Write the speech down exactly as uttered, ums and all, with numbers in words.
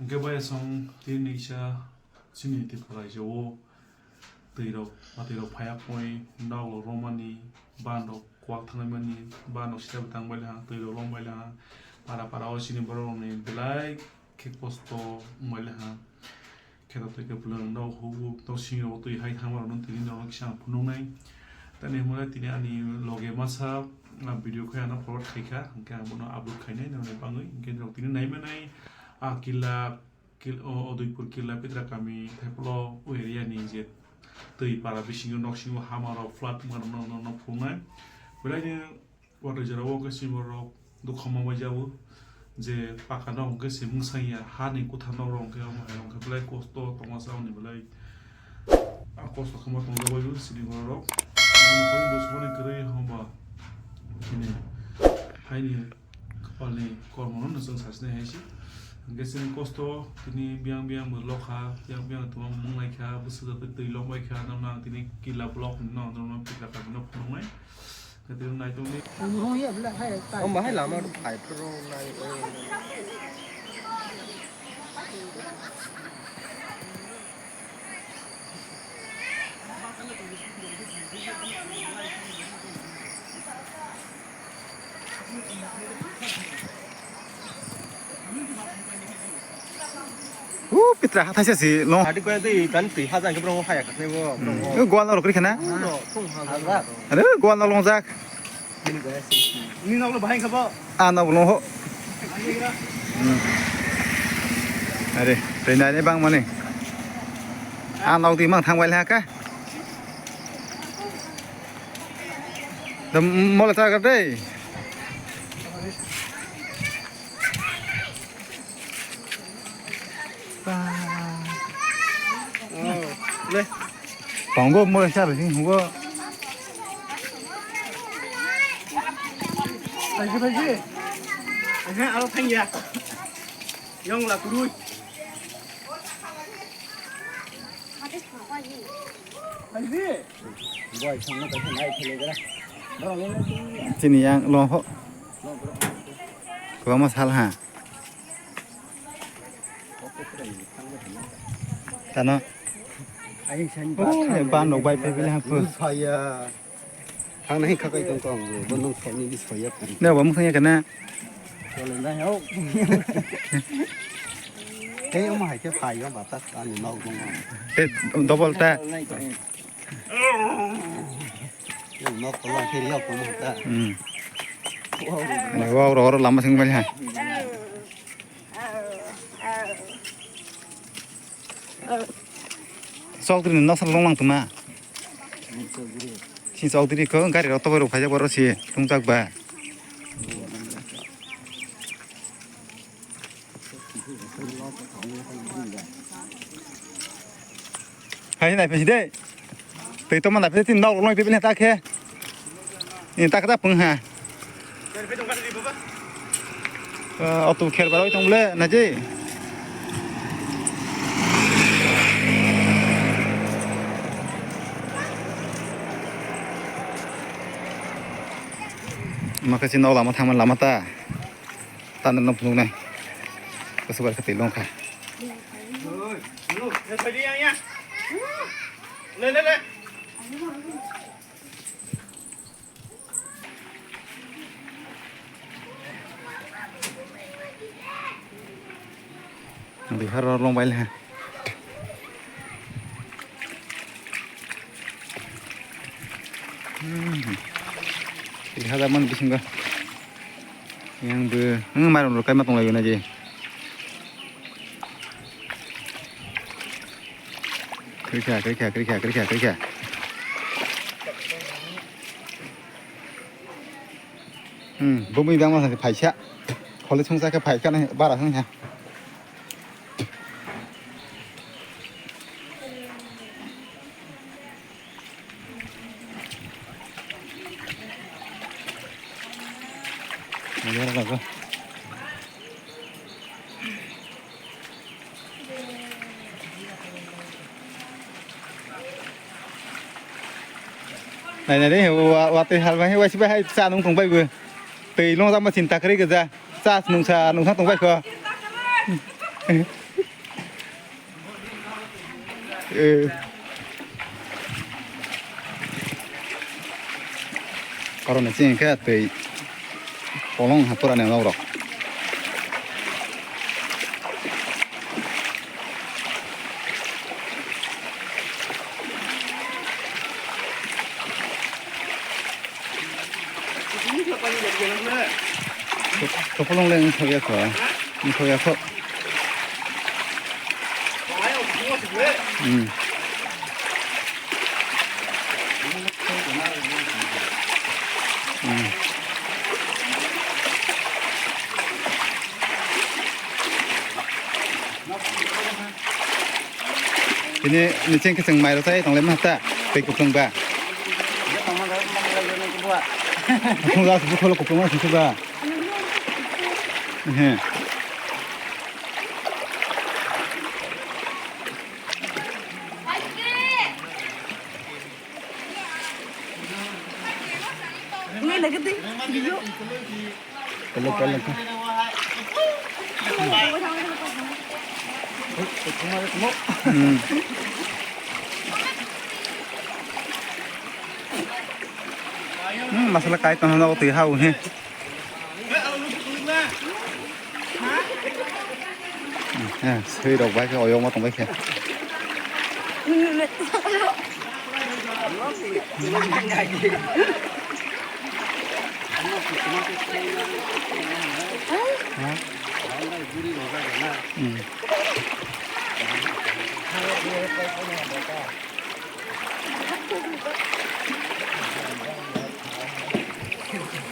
Hwnkhe bai song tini kisa chini Tripura raijao twi rok, matwi rok phaiya koi, nok rok romani, ban rok kwak thangnaimani, ban rok sitebo tangbailha, twi rok longbailha, para para o chini borok rokni belai khe kosto wngbailha. Kheto twi khe bwlwng nok huk, nok simi rok twi hai thangma rokno tini norok kisa phunuknai. Tani hwnmale tini ani loge masa, ah, video khai ano forward khaikha, hwnkhe ang bono upload khainai nangni bagwi. Hwnkhe norok tini naimanai, ah, killa, kil-, o, Udaipur killa Pitra kami Thaipholo o area ni je twi para bisingo nok singo hama rok flood wngma rokno, no, no phunuknai. Belai ni watwi jora o hwnkhe chini borok dukha ma bai jago je paka no hwnkhe se mwsang ya, ha ni kwtha nok rok hwnkhe omo hai rok hwnkhe belai kosto tongma sa hwnwi belai. A kosto khe ma tongjago chini borok rok. Omo hai bwswkni kwrwi hwnba chini haini kwpalni kormo no chwng sasinai hai se. Hwnkhe chini kosto tini biyang biyang bo lokha, biyang biyang tongma mung lai kha, bwswk twi lok bai kha, norok no ang tini killa block no, norok no Pitra kami no phunuknai. Omo hai lama rok phai phuru nai. O Pitra hathai se si long. Adi kaya twi kan twi haja ke bro haya kasne bo. Hmm. O gwal rok rikha na. Bro, thung haja. Are gwal long jak. Ni nok lo bahai khabo. A nok long ho. Hmm. Are, tei nai bang mani. A nok di mang thang bai ha ka. Dam mola ta ka dei. Tongo mo sa ri hugo. Thank you, thank you. Aha, aro thang ya. Yong la kurui. Thank you. Chini yang long ho. Kwbangma sal ha. Tano. Oh, ban rok bai phai bini hapu. Saya. Ang nai khakai tong kong, bo nung khaini di soya kan. Ne, bo mung thang ya kana. Chole na yo. Tei omo hai khe phai yo batas ani nok nung. Te double ta. Nok ko la khe yo ko ta. Hmm. Wow. Wow, ro, ro, lama sing bali ha. Chowdhury ni noksa long lang tongma. Si Chowdhury ko gari rok tobai rok phaijak oro si tongchak ba. Hai nai pesi de. Tei tongma nai pesi nok long tei bini ta khe. Ni ta kata pung ha. Ah, auto kher baroi tong le, na ji? Makasih nol lama thaman lama ta. Tanda no phunuknai. Kasu bar khatai longkha. Le, le, le. Bihar o long bai le. Hmm. Bihar man bisingo. Yang bo, hmm, mairum rok kaima tong lai na je. Krikha, krikha, krikha, krikha, krikha. Hmm, bumui bangma sa phaisa. Kholi sungsa khe phaikha nai bara hang ha. Nai nai de, wa, watwi hal bai, waisi bai hai cha nung tong bai bo. Twi long jama chinta kwrwi gw ja. Cha nungsa, nungsa tong bai kho. Eh. Koroni chini khe twi polong ha pura ni norok. Kopolong le wngthok ya kho. Wngthok ya kho. Hmm. Hmm. Tini niching khe chwng mairok chai tonglaima ta, tei kuplung ba. Kuplung ba, kuplung ba, kuplung ba. He. Ini lagi deh, video. Peluk, peluk. Hmm. Hmm, masala kai tong na twi hau he. Eh, sui rok bai khe oyong ma tong bai khe. Ha? Hmm.